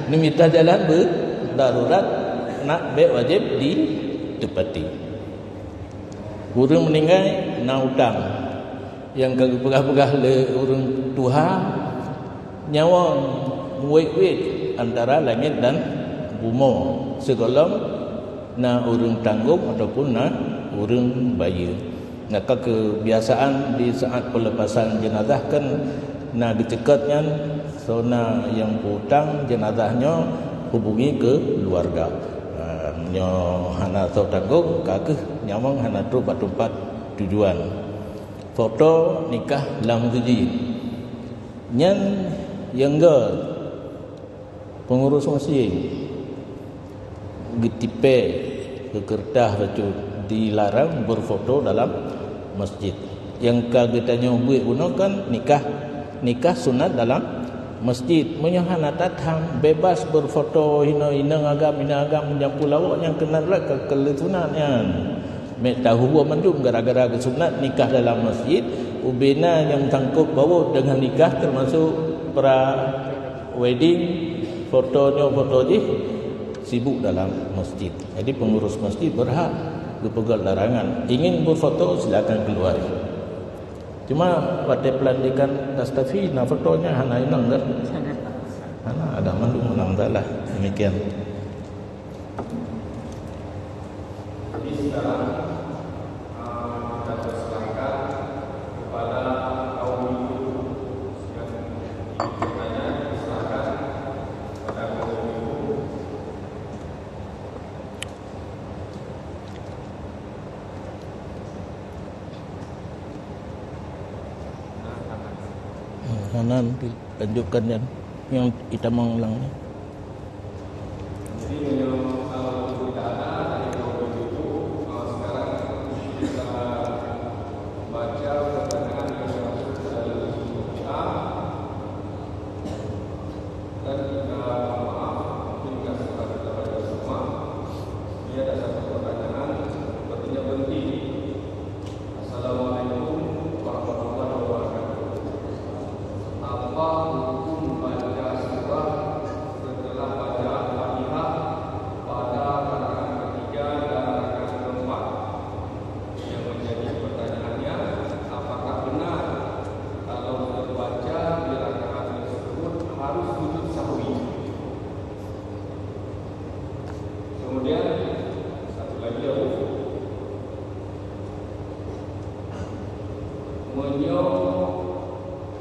neumita jalan beu darurat, nak bék wajéb ditepati. Ureuëng meuninggai na utang nyang ka geupeugah-peugah lé ureuëng tuha, nyawöng muwét-wét antara langét dan bumoe, sigohlom na ureuëng tanggong ataupun na ureuëng bayeue. Maka keubiasaan di saat pelepasan jenazah kan na geuceukot nyan, soe na nyang peu-utang jenazah nyoe hubungi keuluwarga. Ha, nyoe hana soe tanggong, ka keuh nyawöng hana trok bak teumpat tujuan. Foto nikah lam masjid. Nyan nyang ga peungurus masjid geutipée keu keureutah bacut dilarang berfoto dalam masjid. Nyang ka geutanyoe buet bunoe kan nikah, nikah sunat dalam masjid. Meunyoe hana that-tham, bebas berfoto hinoe inong agam, inong agam meujampu lawok nyang keunan rot ka keu lheueh sunat nyan. Mék tahu mandum gara-gara geusunat nikah dalam masjid, ubena nyang sangkot paut deungon nikah teumasok pra wedding, foto nyoe foto jih sibuk dalam masjid. Jadi peungurus masjid berhak geupeugah larangan, ingin berfoto silakan keluar. Cuma watée pelantikan Tastafi na foto nyan hana inong kan? Hana, ada mandum, hana masalah. Demikian. Jadi sekarang, ah, kita persilakan kepada kaum ibu yang ingin bertanya, dipersilakan kepada kaum ibu. Nah, sana nanti lanjutkan, Yan. Yang kita mengulang ni. Jadi, kalau tidak ada, dari dua puluh tujuh, kalau sekarang kita baca pertanyaan yang masuk ke dalam kita, dan kita mohon maaf, mungkin nggak sempat kita baca semua. Ini ada satu pertanyaan, sepertinya penting. Assalamualaikum warahmatullahi wabarakatuh. Apa hukum baca surah setelah baca Al-Fatihah pada rakaat ketiga dan rakaat keempat? Yang menjadi pertanyaannya, apakah benar kalau terbaca di rakaat tersebut harus sujud sahwi? Kemudian, satu lagi, ya, Bu. Meunyoe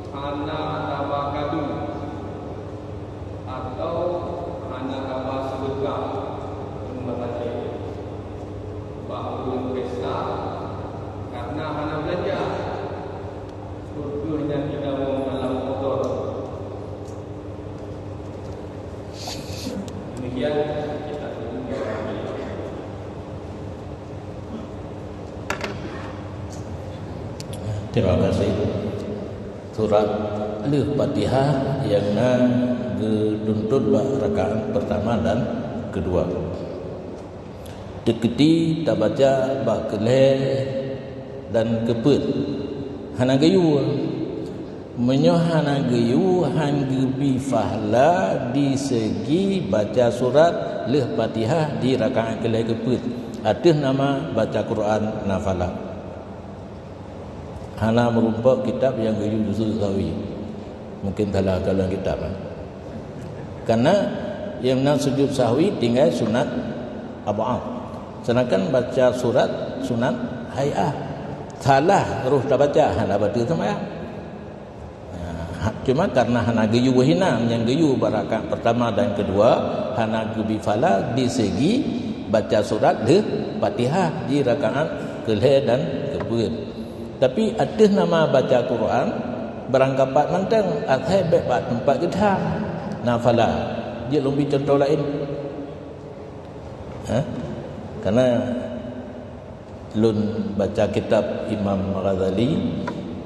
hana taba kadu atau hana taba seudeukah, bak ureueng pesta, karena hana beulanja, peu kheueh nyan jitamong dalam motor. Demikian kita tunggu. Terima kasih. Surat lheueh Fatihah nyang na geutuntut bak rakaat pertama dan kedua. Seukeuti tabaca bak keu lhèe dan keu peuet. Hana geuyue. Meunyoe hana geuyue, han geubi fahla di segi baca surat lheueh Fatihah di rakaat keu lhèe keu peuet, ateueh nama baca Quran nafala. Hana meurumpok kitab nyang geuyue sujud sahwi. Mungken salah kalon kitab, eh. Karena nyang na sujud sahwi tinggai sunat ab'ad. Sedangkan baca surat sunat hai'ah. Salah roh tabaca, hana bateue seumayang. Ha, cuma karena hana geuyue hinan, nyang geuyue bak rakaat pertama dan kedua, hana geubi fahla di segi baca surat lheueh Fatihah di rakaat keu lhèe dan keu peuet. Tapi ateueh nama baca Quran, barangkapat mantong, asai bèk bak teumpat geutham nafala. Jeuet lôn bri cuntoh laén. Ha? Karena lôn baca kitab Imam Ghazali,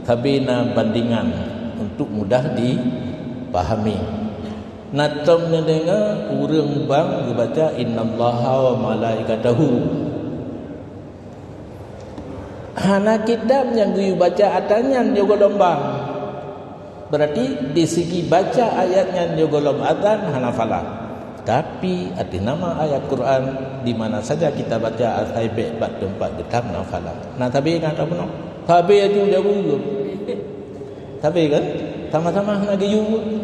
sabe na bandingan untuk mudah dipahami. Na tom neudeungoe ureueng bank geubaca, "Innallaha wa malaikatahu." Hana kitab nyang geuyue baca ata nyan di gohlom bank. Berarti di segi baca ayat nyan di gohlom azan hana salah. Tapi ateueh nama ayat Quran, di mana saja kita baca, asai bèk bak teumpat geutham nafala. Na sabe kan, tak pernah? Sabe aju jabu. Sabe kan? Sama-sama hana geuyue.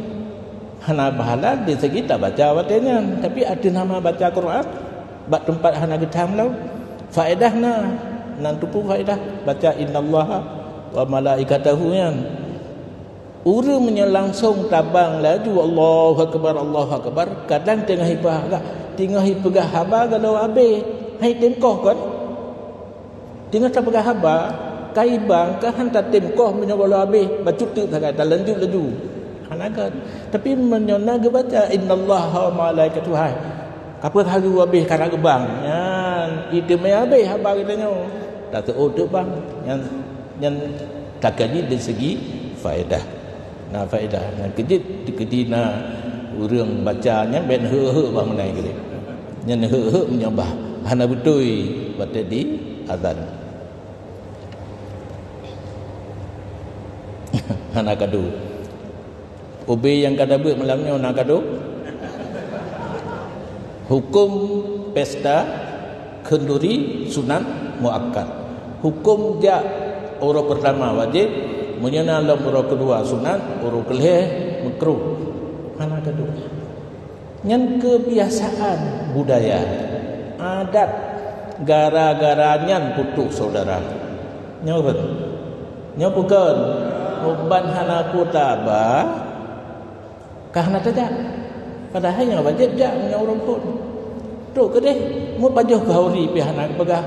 Hana pahala di segi tabaca watèe nyan, tapi ateueh nama baca Quran bak teumpat hana geutham lom, faedah na. Nan teupeu faedah baca innallaha wa malaikatahu nyan. Ureueng meunyoe langsong tabang laju, "Allahu akbar, Allahu akbar," kadang teungoh ipeugah, teungoh ipeugah haba galoe abéh, hai tém koh kon. Teungoh tapeugah haba, ka ibang, ka han tatém koh meunyoe galoe abéh, bacut teuk sagai, talanjut laju. Hana kon. Tapi meunyoe na geubaca, "Innallaha wa malaikatahu," hai, ka peue laju abéh, ka na geubang. Nyan, iteumé abéh haba geutanyoe. Taseuôt teuk bang. Nyan, nyan takaji dari segi faedah. Na faedah. Nyan keu jeuet, keu jeuet na ureueng baca nyan, bèk neuheuk-heuk bak meunan keudéh. Nyan neuheuk-heuk meunyoe bah hana beutôi watèe di azan. Hana kado. Ubé nyang ka tabeuet malam nyoe na kado. Huköm pesta khanduri sunat muakkad. Huköm jak uroe peurtama wajéb, meunyoe na lom uroe keudua sunat, uroe keulhèe meukruh. Hana kado. Nyan keubiasaan budaya, adat, gara-gara nyan putôh syedara. Nyoe kon. Nyoe peue kon? Ban hana kuta ba, ka hana tajak. Padahai nyang wajéb jak meunyoe ureueng phôn. Trok keudéh, meupajoh khanduri pih hana geupeugah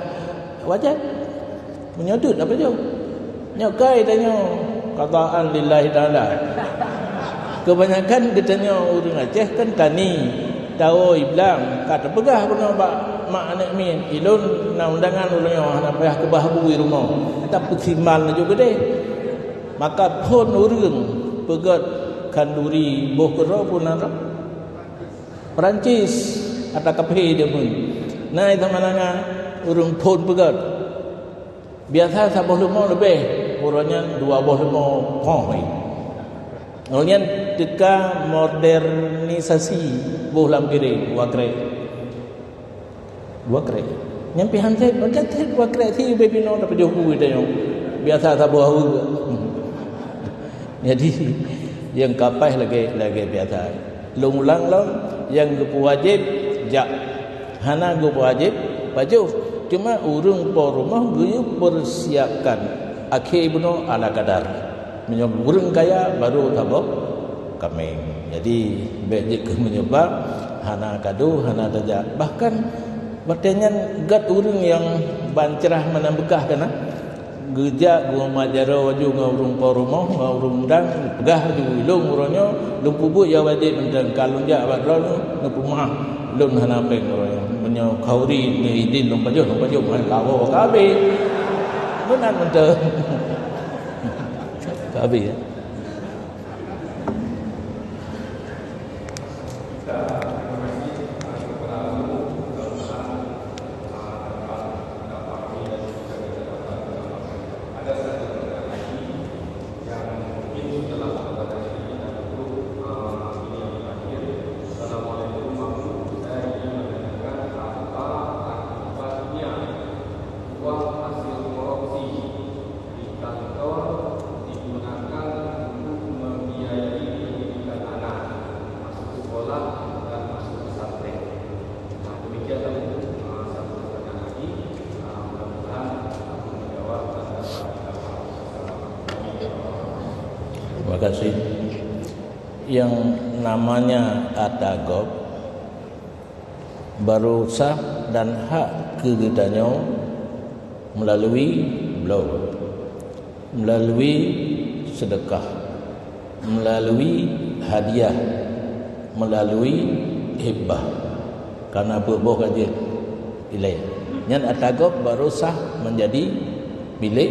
wajéb. Meunyoe deuek tapajoh. Nyoe kai tanyoe, qadaan lillahi taala. Keubanyakan geutanyoe ureueng Aceh kan tani, tawoe blang, ka tapeugah bunoe bak mak aneuk miet, "Ilôn na undangan uroe nyoe, hana payah keubah bu i rumoh." Tapeusimal laju keudéh. Maka phôn ureueng peugöt khanduri boh keudroe phôn na droe. Perancis ata kaphé deungon. Na i Samalanga ureueng phôn peugöt. Biasa saboh leumo leubeh, uroe nyan dua boh leumo poh. Uroe nyan teuka modernisasi boh lam piréng, dua krek. Dua krek. Nyan pih han sép, maka sép dua krek si ubé pih nyoe tapajoh bu tanyoe. Biasa saboh aweuk. Jadi, nyang ka paih lagèe, lagèe biasa. Lôn ulang lom, nyang geupeuwajéb jak. Hana geupeuwajéb pajoh. Cuma ureueng po rumoh geuyue peusiapkan. Akhé bunoe ala kadar. Meunyoe ureueng kaya baru saboh kaméng. Jadi, bèk jeuet keu meunyeubab hana kado, hana tajak. Bahkan watèe nyan gèt ureueng nyang ban crah meunan beukah kana. Geujak geumat jaroe laju ngon ureueng po rumoh, ngon ureueng undang, peugah laju, "Ilôn uroe nyoe lôn peubuet nyang wajéb mantong, ka lôn jak bak droeneuh neupeumeu'ah, lôn hana péng uroe nyoe. Meunyoe khanduri neuidin lôn pajoh, lôn pajoh, meuhan lawoe ka abéh." Meunan mantong. Ka abéh, ya? Kasih. Yang namanya ata gob baru sah dan hak keu geutanyoe melalui bloe, melalui seudeukah, melalui hadiah, melalui hibah. Kana peuet boh ka jeuet ilée. Nyan ata gob baru sah menjadi milék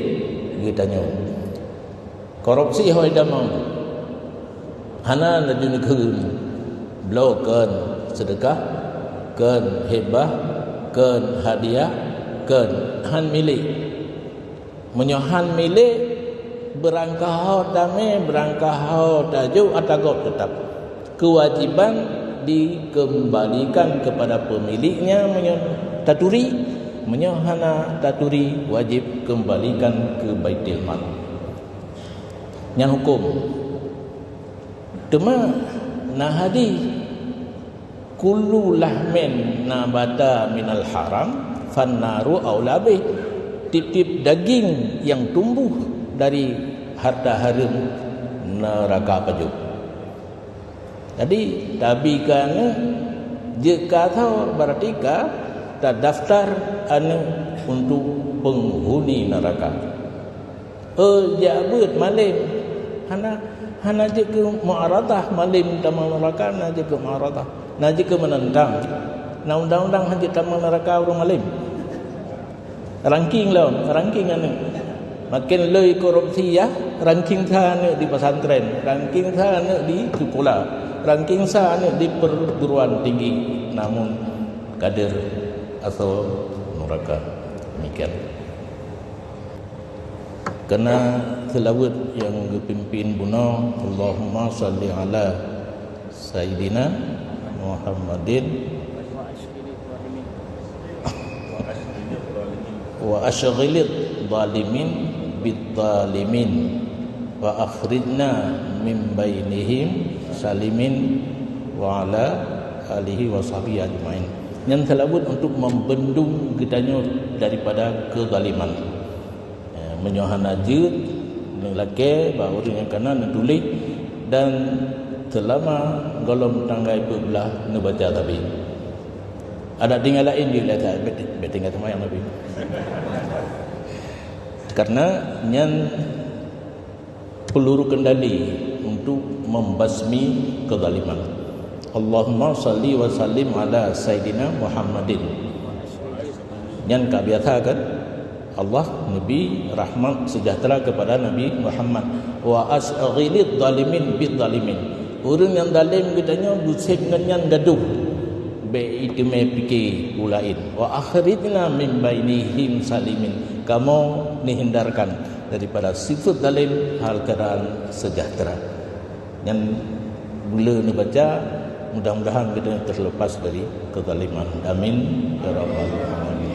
geutanyoe. Korupsi hôi damong. Hana laju neukheun. Bloe kheun seudeukah, kheun hibah, kheun hadiah, kheun han milék. Meunyoe han milék, beurangkaho tamé, beurangkaho tajok ata gob teutab. Keuwajiban dikeumbalikan keupada peumiléknya meunyoe taturi, meunyoe hana taturi, wajéb keumbalikan keu Baitul Mal. Nyan hukôm. Teuma na hadih, "Kullu lahmin nabata minal haram, fannaru aula bih." Tiep-tiep daging nyang tumbuh dari hareuta hareuem, neuraka pajoh. Jadi, tabi keu aneuk, jeuet keu asoe, berarti ka tadaftar aneuk untuk penghuni neuraka. Oh, jak beuet malém. Hana, hana jeuet keu mu'aradah malém tamong neuraka, na jeuet keu mu'aradah. Na jeuet keu meunantang. Na undang-undang han jeuet tamong neuraka ureuëng malém. Ranking lom, ranking aneuk. Makin loi korupsi, ya, ranking sa aneuk di pesantren, ranking sa aneuk di sekolah, ranking sa aneuk di perguruan tinggi. Namun kader asoe neuraka. Demikian. Kena seulaweuet nyang geupimpin bunoe, Allahumma shalli ala Sayyidina Muhammadin wa asyghilidh dhalimin bidh dhalimin wa akhrijna min bainihim salimin wa ala alihi wa sahbihi ajmain. Nyan seulaweuet untuk membendung geutanyoe daripada kezaliman. Eh, meunyoe hana jeuet, neulakée bak ureuëng nyang kana neutuléh, dan seulama gohlom tanggai peuet blah neubaca tabi. Adak tinggai laén jeuet lé that, bék, bék tinggai seumayang tabi. Karena nyan peluru kendali untuk membasmi kezaliman. Allahumma shalli wa sallim ala Sayyidina Muhammadin. Nyan ka biasa kan? Allah neubi rahmat sejahtera kepada Nabi Muhammad. Wa asyghilidh dhalimin bidh dhalimin. Ureuëng nyang zalim geutanyoe beuseb ngon nyan gadoh. Bék iteumé pike u laén. Wa akhrijna min bainihim salimin. Kamoe neuhindarkan daripada sifeuet zalim hal keadaan sejahtera. Nyan beu lé neubaca, mudah-mudahan geutanyoe terlepas dari kezaliman. Amin ya rabbal alamin.